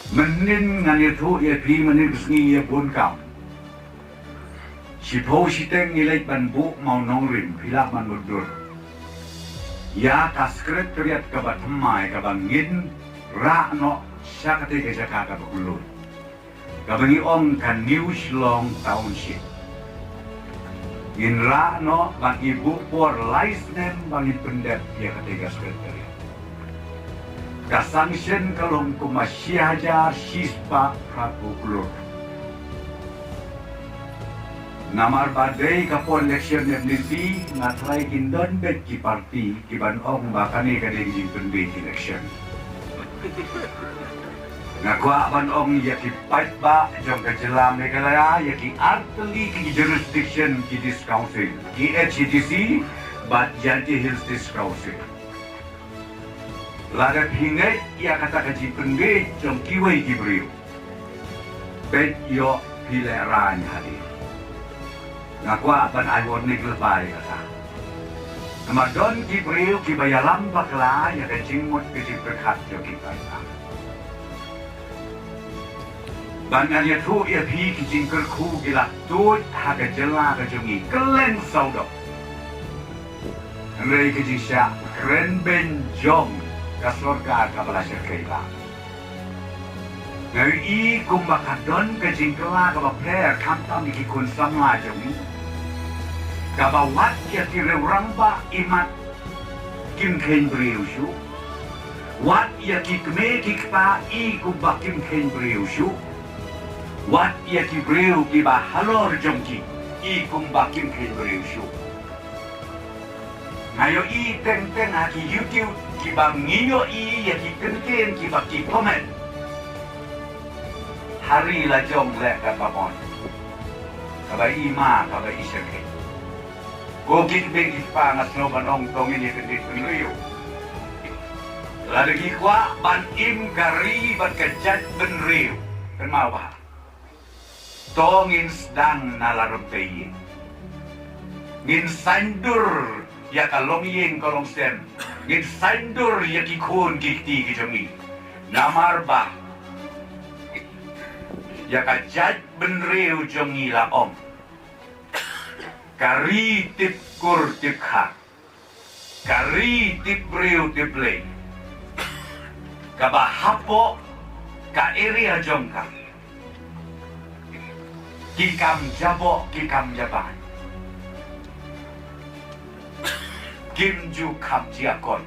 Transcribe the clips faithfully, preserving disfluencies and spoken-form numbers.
Mynnin ngan ïathuh ïa phi mynnin ka sngi ïa bun kam. Shiphew shiteng ngi leit ban buh mawnongrim, phi lah ban mutdur ïa ka secretariat kaba thymmai kaba ngin rah noh sha katei ka jaka kaba kylluid, kaba ngi ong ka New Shillong Township. Ngin rah noh ba ngi buh por lai snem ba ngin pyndep ïa katei ka secretariat. Ka sanction ka long kumba shi hajar shispah phra phew klur. Namar ba dei ka por election ne mynti, nga tharai kin don beit ki party kiban ong ba kane ka dei ka jingpynbeit election. Nga kwah ban ong ïa ki paidbah jong ka jylla Meghalaya, ïa ki artylli ki jurisdiction, ki District Council, ki H A D C bad Jaintia Hills District Council. Lada phi ngeit ïa kata ka jingpynbeit jong kiwei ki briew, peit ïoh phi lehraiñ hadien. Nga kwah ban ai warning lypa ïa kata. Namar don ki briew kiba ïalam bakla ïa ka jingmut ka jingpyrkhat jong ki paidbah. Bad ngan ïathuh ïa phi, ki jingkyrkhu ki la tuid ha ka jylla ka jong ngi kylleng sawdong. Hynrei ka jingshah kren beiñ jong ka sorkar kaba la shyrkhei ba nga ïohi kumba ka don ka jingkylla kaba pher khamtam ïa ki khun samla jong ngi, kaba wat ïa ki riew rangbah imat kim kheiñ briew shuh. Wat ïa ki kmie ki kpa i kumba kim kheiñ briew shuh. Wat ïa ki briew kiba halor jong ki i kumba kim kheiñ briew shuh. Nga ïohi teng teng ha ki YouTube kiba ngi ïohi ïa ki kyntien kiba ki comment ha ri la jong leh kaba mon, kaba i ma, kaba i shyrkhei. Ko ki kmie ki kpa, nga sngew ban ong to ngin ïa kyndit bynriew. Lada ngi kwah ban im ka ri bad ka jaitbynriew, kynmaw bha, to ngin sdang na la rympei ïing. Ngin saiñdur ïa ka longïing ka longsem. Ngin saiñdur ïa ki khun ki kti ki jong ngi. Namar ba ïa ka jaitbynriew jong ngi la ong, ka ri tip kur tip kha, ka ri tip briew tip Blei, kaba hapoh ka area jong ka, ki kam jaboh, ki kam jabai, kim ju kham jia koit,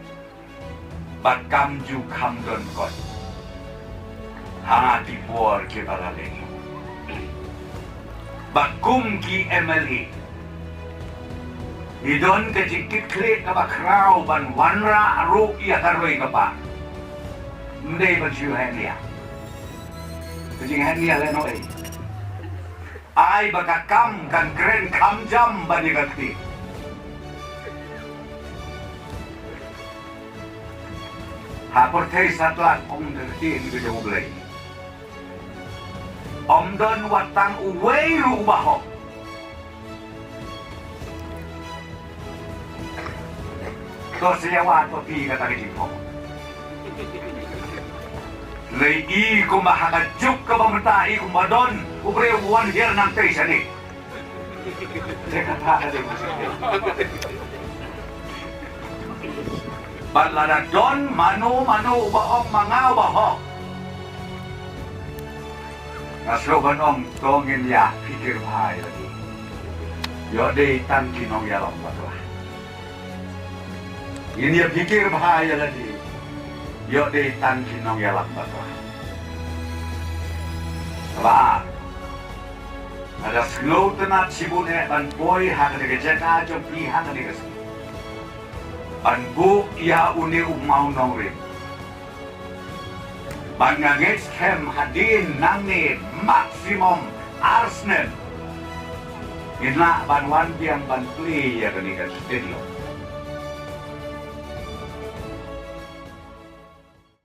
ba kam ju kham don koit ha ki por kiba la leit. Ba kum ki M L A ngi don ka jingkitkhlieh kaba khraw ban wanrah ruh ïa ka roi ka par. Ym dei ban shu hynñiaw. Ka jinghyndai lehnoh ei. Ai ba ka kam kan kren kham jam ban ïa ka ktien. Ha pyrthei satlak ong ka ktien ka jong U Blei, ym don wat tang uwei ruh uba hok. To sa ïa wad ma phi kata ka jingphoh. Lei i kumba ha ka juk kaba mynta i kumba don u briew u wan hiar nangtei shane. Te kata ka dei. Bad lada don mano mano uba ong ma nga uba hok, nga sngewbha ban ong to ngin ïa phikir bha ïa lade. Ïoh dei tang ki nongïalam bakla. Ngin ïa phikir bha ïa lade. Ïoh dei tang ki nongïalam bakla. Kaba ar, lada sngewtynnat shibun eh ban poi ha kane ka jaka jong phi ha kane ka sngi ban buh ïa une u mawnongrim. Bad nga ngeit skhem hadien nangne maximum ar snem ngin lah ban wan biang ban plie ïa kane ka stadium.